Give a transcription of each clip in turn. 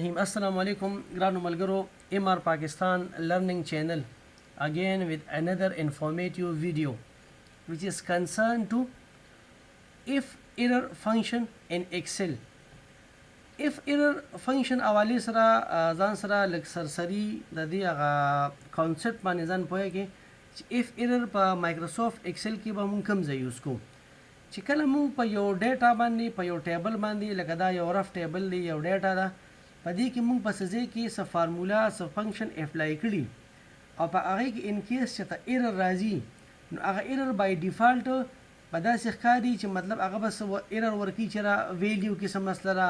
الرحیم السلام علیکم ګرانو ملګرو، M R Pakistan learning channel again with another informative video which is concerned to if error function in Excel. If error function حوالې سره ځان سره لږ سرسري د دې هغه کانسپټ باندې ځان پوهه کې چې if error په مایکروسافټ ایکسل کې به مونږ کوم ځای یوز کوو. چې کله مونږ په یو ډیټا باندې، په یو ټیبل باندې، لکه دا یو رف ټیبل دی، یو ډیټا ده، په دې کې مونږ په څه ځای کې څه فارمولا، څه فنکشن اپلای کړي او په هغې کې ان کیس چې ته ایرر راځي، نو هغه ایرر بای ډیفالټ په داسې ښکاري چې مطلب هغه به څه ایرر ورکوي چې را ویلیو کې څه مسله ده،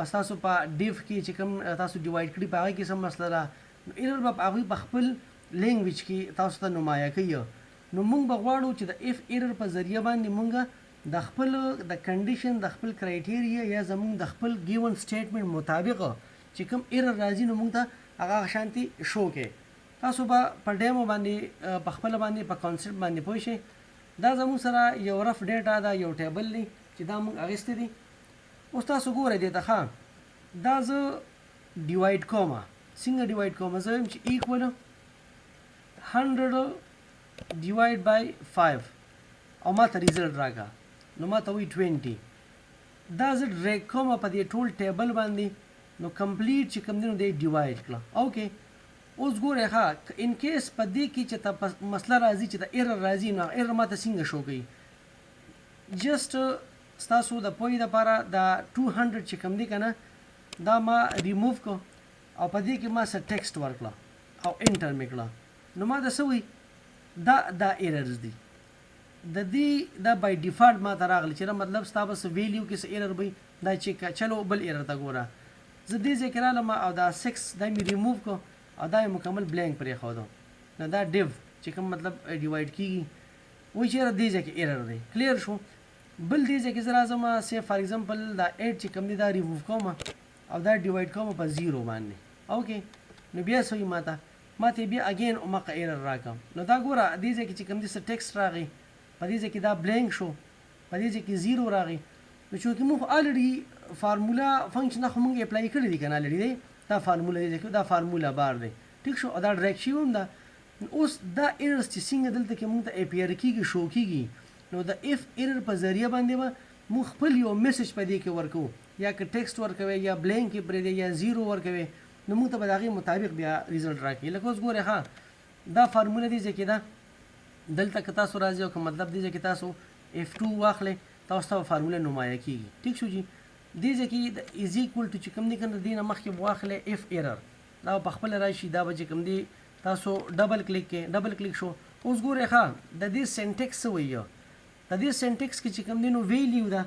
په ستاسو په ډیف کې چې کوم تاسو ډیوایډ کړي په هغې کې څه مسله ده، نو ایرر به هغوی په خپل لینګویج کې تاسو ته نمایه کوي. نو مونږ به غواړو چې د اف ایرر په ذریعه باندې مونږ د خپل د کنډیشن، د خپل کرایټیریا یا زمونږ د خپل ګیون سټیټمنټ مطابق چې کوم ایرر راځي نو مونږ ته هغه شانتي شو کې. تاسو به په ډیمو باندې په خپل باندې په کانسپټ باندې پوه شئ. دا زمونږ سره یو رف ډیټا ده، یو ټیبل دی چې دا مونږ اخیستی دی. اوس تاسو ګورئ دې ته، ښه دا زه ډیوایډ کوم. څنګه ډیوایډ کوم؟ زه وایم چې ایکول 100 ډیوایډ بای 5 او ما ته ریزلټ راکړه، نو ما ته وایي 20. دا زه ډریګ کوم په دې ټول ټیبل باندې، نو کمپلیټ چې کوم دی نو دی ډیوایډ کړه. اوکې، اوس ګورئ ښه، ان کیس په دې کې چې ته مسله راځي، چې د ایرر راځي، نو ایرر ما ته څنګه شو کوي؟ جسټ ستاسو د پوهې دپاره دا 200 چې کوم دی که نه، دا ما ریموو کړو او په دې کې ما څه ټیکسټ ورکړه او انټر مې کړه، نو ما ته څه وایي؟ دا ایررز دي د دې، دا بای ډیفالټ ما ته راغلی چې مطلب ستا به څه ویلیو کې څه ایرر وي. دا چې چلو بل ایرر ته ګوره، زه دې ځای کې رالم او دا 6 دا مې ریموو کړو او دا یې مکمل بلانک پرېښودو. نو دا ډیو چې کوم مطلب ډیوایډ کېږي، وایي چې یاره دې ځای کې ایرر دی. کلیر شو. بل دې ځای کې زه راځم، سه فار ایگزامپل دا 8 چې کوم دی دا ریموو کوم او دا ډیوایډ کوم په 0 باندې. اوکې، نو بیا څه وایي ما ته؟ ما ته بیا اګین هماغه ایرر راکړم. نو دا ګوره دې ځای کې چې کوم دی څه ټیکسټ راغی، په دې ځای کې دا بلانک شو، په دې ځای کې 0 راغی. نو چونکې موږ الریډي فارمولا فنکشن خو موږ اپلای کړی دی که نه، الریډي دی دا فارمولا دی، دا فارمولا بار دی، ټیک شو، او دا ډریک شوی هم ده. نو اوس دا ایررز چې څنګه دلته کې موږ ته اپیر کېږي، شو کېږي، نو د اف ایرر په ذریعه باندې به موږ خپل یو میسج په دې کې ورکوو، یا که ټیکسټ ورکوي، یا بلانک یې پرېږدي، یا 0 ورکوي، نو موږ ته به د هغې مطابق بیا ریزلټ راکړي. لکه اوس ګورئ ښه، دا فارموله دې ځای کې ده، دلته که تاسو راځئ او که مطلب دې ځای کې تاسو اف 2 واخلئ، تاسو ته به فارموله نمایه کېږي. ټیک شو جي. دې ځای کې د از ایکول ټو چې کوم دی که نه، دې نه مخکې به واخلئ اف ایرر، دا به په خپله راشي. دا به چې کوم دی تاسو ډبل کلیک کړئ، ډبل کلیک شو. اوس ګورئ ښه، د دې سینټیکس څه وایي؟ د دې سینټیکس کې چې کوم دی نو ویلیو ده،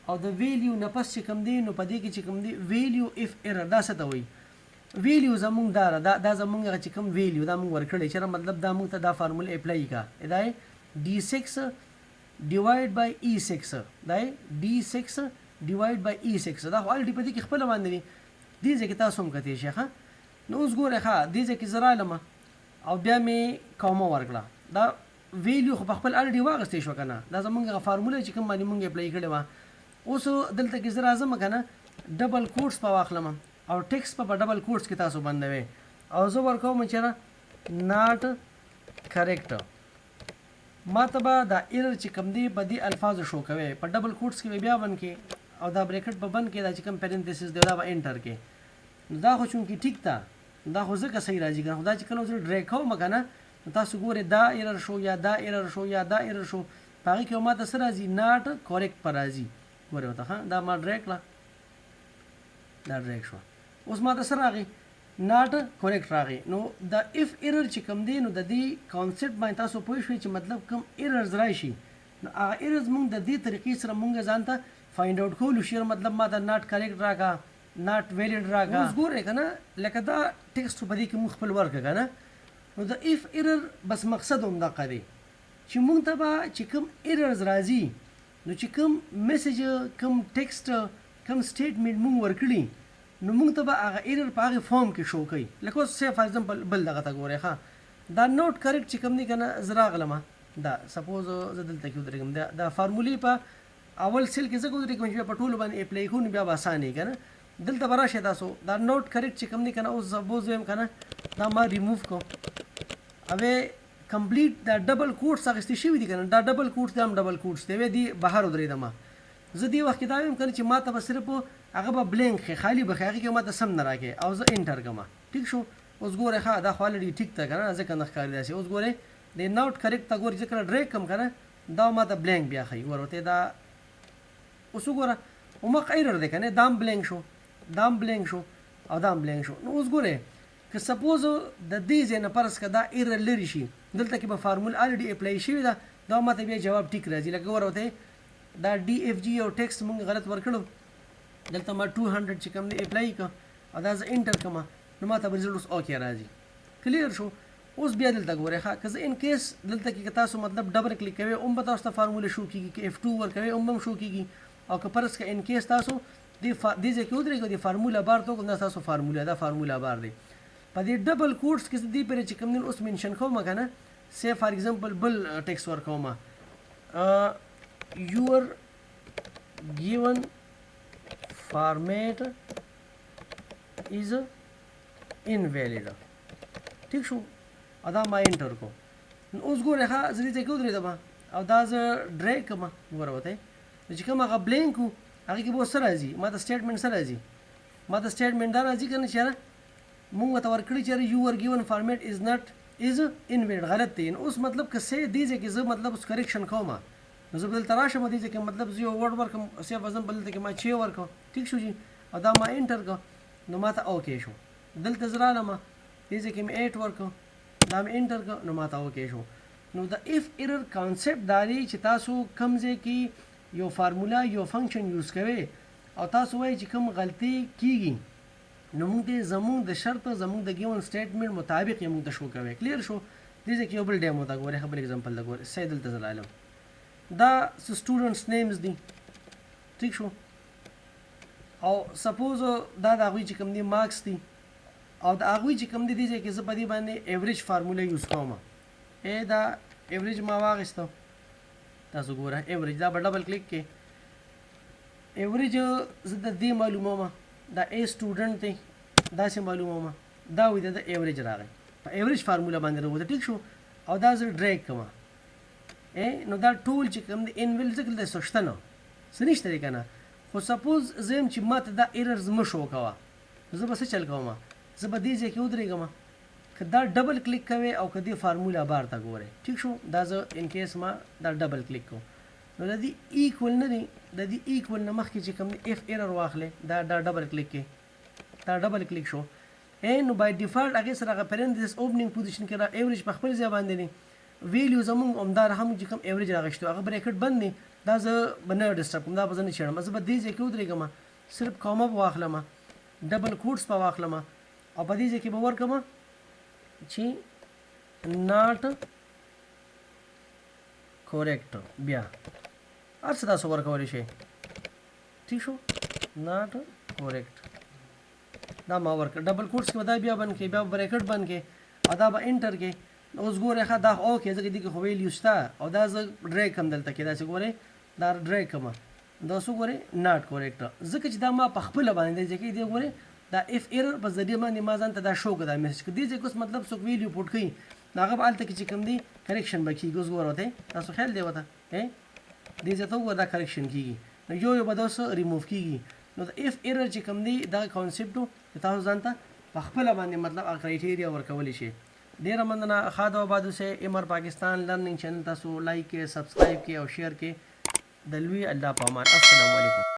او د ویلیو نه پس چې کوم دی نو په دې کې چې کوم دی ویلیو اف ایرر، دا څه ته وایي؟ ویلیو زمونږ دا ده، دا زمونږ هغه چې کوم ویلیو دا مونږ ورکړی چې مطلب دا مونږ ته دا فارموله اپلای کړه، دا یې ډي 6 ډیوایډ بای ای 6، دا یې ډي 6 ډیوایډ بای ای 6، دا خو الریډي په دې کې خپله باندې دی. دې ځای کې تاسو هم کتی شئ ښه. نو اوس ګورئ ښه، دې ځای کې زه رالم او بیا مې کومه ورکړه، دا ویلیو خو په خپل الریډي واغستې شوه که نه، دا زمونږ هغه فارموله چې کوم باندې مونږ اپلای کړې وه. اوس دلته کې زه راځم که نه، ډبل کوټس به واخلم او ټیکسټ به په ډبل کوټس کې تاسو بندوئ، او زه ورکوم چې ناټ کریکټ، ما ته به دا ایرر چې کوم دی په دې الفاظو شو کوي، په ډبل کوټس کې به بیا بند کړي او دا بریکټ به بند کړي، دا چې کوم پرنتسس دی دا به انټر کړي. نو دا خو چونکې ټیک ده، دا خو ځکه صحیح راځي که نه، خو دا چې کله زه ډریګ کوم که نه، نو تاسو ګورئ دا ایرر شو یا دا ایرر شو یا دا ایرر شو، په هغې کې ما ته څه راځي؟ ناټ کریکټ په راځي. ګورئ ورته ښه، دا ما ډریګ کړه، دا ډریګ شوه، اوس ما ته څه راغی؟ ناټ کریکټ راغی. نو د اف ایرر چې کوم دی نو د دې کانسپټ باندې تاسو پوه شئ چې مطلب کوم ایررز راشي، نو هغه ایررز مونږ د دې طریقې سره مونږ ځان ته فایند اوټ کولو شي. مطلب ما ته ناټ کریکټ راکړه، ناټ ویلیډ راکړه. اوس ګورئ که نه، لکه دا ټیکسټ په دې کې مونږ خپل ورکړه که نه، نو د اف ایرر بس مقصد هم دغه دی چې مونږ ته به چې کوم ایررز راځي، نو چې کوم میسج، کوم ټیکسټ، کوم سټیټمنټ مونږ ورکړي، نو مونږ ته به هغه ایرر په هغې فارم کې شو کوي. لکه اوس سه فار ایگزامپل بل دغه ته ګورئ ښه، دا نوټ کریکټ چې کوم دی که نه، زه راغلم، دا سپوز زه دلته کې ودرېږم، دا فارمولې په اول سیل کې ځکه ودرېږم چې بیا په ټولو باندې اپلای کوو، نو بیا به اسانه وي که نه. دلته به راشئ تاسو دا نوټ کریکټ چې کوم دی کنه، اوس سپوز ویم کنه دا ما ریموو کو او کمپلیټ دا ډبل کوټس اخیستې شوي دي کنه، دا ډبل کوټس دی هم ډبل کوټس دی، وی دی بهر ودرېدم. زه دې وخت کې دا ویم کنه چې ما ته به صرف هغه به بلینک ښې، خالي به ښې، هغې کې ما ته سم نه راکې او زه انټر کوم. ټیک شو. اوس ګورئ ښه دا خو الریډي ټیک ده کنه، ځکه نه ښکاري داسې. اوس ګورئ د نوټ کریکټ ته ګورئ، زه کله ډریګ کوم کنه دا ما ته بلینک بیا ښیي. ګوره ورته دا اوس وګوره هماغه ایرر دی کنه، دا هم بلینک شو، دا هم بلینک شو او دا هم بلینک شو. نو اوس ګورئ که سپوز د دې ځای نه فرض که دا ایرر لرې شي، دلته کې به فارمول الریډي اپلای شوې ده، دا ما ته بیا جواب ټیک راځي. لکه ګوره ورته دا ډي اف جي یو ټیکس مونږ غلط ورکړو، دلته ما 200 چې کوم دی اپلای کړ او دا زه انټر کړم نو ما ته به ریزلټ اوس اوکې راځي. کلیر شو. اوس بیا دلته ګورئ ښه، که زه ان کیس دلته کې که تاسو مطلب ډبل کلیک کوئ هم به تاسو ته فارموله شو کیږي، که اف 2 ورکوئ هم به هم شو کیږي، او که فرض که ان کیس تاسو دې ځای کې ودرېږئ دې فارموله بار ته وګورئ، دا ستاسو فارموله، دا فارموله بار دی. په دې ډبل کوډز کې زه دې پرې چې کوم دی اوس منشن کوم که نه، سه فار اگزامپل بل ټیکس ورکوم، your given format is invalid. ټیک شو. او دا ما انټر کو. نو اوس ګورئ ښه زه دې ځای کې ودرېدم او دا زه ډریګ کړم، ګوره ورته نو چې کوم هغه بلینک و هغې کې به اوس څه راځي، ما ته سټیټمنټ څه راځي، ما ته سټیټمنټ دا راځي که نه چې یاره مونږ ورته ورکړي چې یاره یور ګیون فارمیټ از ناټ از انویلیډ، غلط دی. نو اوس مطلب که څه دې ځای کې زه مطلب اوس کریکشن کوم، نو زه به دلته راشم دې ځای کې مطلب زه یو ورډ ورکړم، سه فرض بل دلته کې ما چې ورکړ، ټیک شو جي، او دا ما انټر کړ نو ما ته اوکې شو. دلته زه رالم دې ځای کې مې 8 ورکړ، دا مې انټر کړ نو ما ته اوکې شو. نو د اف ایرر کانسپټ دا دی چې تاسو کوم ځای کې یو فارمولا یو فنکشن یوز کوئ او تاسو وایئ چې کوم غلطي کیږي نو موږ دې زموږ د شرط زموږ د ګیون سټیټمنټ مطابق یې موږ ته شو کوي. کلیر شو. دې ځای کې یو بل ډیمو ته ګورئ، بل اگزامپل ته ګورئ. سه دلته زه رالم، دا څه سټوډنټس نیمز دي، ټیک شو، او سپوز دا د هغوی چې کوم دي مارکس دي، او د هغوی چې کوم دي دې ځای کې زه په دې باندې ایوریج فارموله یوز کوم. ای دا ایوریج ما واخیسته، تاسو ګوره ایوریج، دا به ډبل کلیک کې ایوریج زه د دې معلوموم، دا ای سټوډنټ دی داسې معلوموم، دا وایي د ایوریج راغی په ایوریج فارموله باندې راووته، ټیک شو، او دا زه ډریګ کوم. نو دا ټول چې کوم دی انویل ځکه دلته څه شته نه، څه نشته دی که نه، خو سپوز زه یم چې ما ته دا ایررز مه شو کوه، نو زه به څه چل کوم، زه به دې ځای کې ودرېږم، که دا ډبل کلیک کوې او که دې فارمولا بار ته ګورې، ټیک شو، دا زه ان کیس ما دا ډبل کلیک کوم، نو د دې ایکول نه دی، د دې ایکول نه مخکې چې کوم دی اف ایرر واخلې، دا ډبل کلیک کې، دا ډبل کلیک شو. نو بای ډیفالټ هغې سره هغه پرنتس اوپنینګ پوزیشن کې را ایوریج په خپل ځای باندې دی، ویلیو زمونږ همدا هم چې کوم ایوریج راغشتو هغه بریکټ بند دی، دا زه به نه ډسټرب کوم، دا به زه نه چېړم، زه به دې ځای کې ودرېږم، صرف کومه به واخلم، ډبل کوټس به واخلم، او په دې ځای کې به ورکړم چې ناټ کوریکټ، بیا هر څه تاسو ورکولی شئ، ټیک شو، ناټ کوریکټ دا ما ورکړ، ډبل کوټس کې به دا بیا بند کړې، بیا به بریکټ بند کړې او دا به انټر کړې. اوس ګورئ ښه دا اوکې ځکه دې کې خو ویلیو شته، او دا زه ډریګ کړم دلته کې داسې ګورئ دا ډریګ کړم، دا څه ګورئ ناټ کوریکټ، ځکه چې دا ما په خپله باندې دی ځکه دې ګورئ دا اف ایرر په ذریعه باندې ما ځان ته دا شو کړه دا میسج، که دې ځای کې اوس مطلب څوک ویلیو پوټ کوي نو هغه به هلته کې چې کوم دی کریکشن به کېږي. اوس ګوره ورته تاسو خیال دی ورته، دې ځای ته وګوره دا کریکشن کېږي، نو یو یو به دا اوس ریموو کېږي. نو د اف ایرر چې کوم دی دا کانسپټ و چې تاسو ځان ته په خپله باندې مطلب هغه کرایټیریا ورکولی شئ. ډېره مننه، ښاد او آباد اوسئ. ایم ار پاکستان لرنینګ چینل تاسو لایک کړئ، سبسکرایب کړئ او شیر کړئ. د لوی الله په امان. السلام علیکم.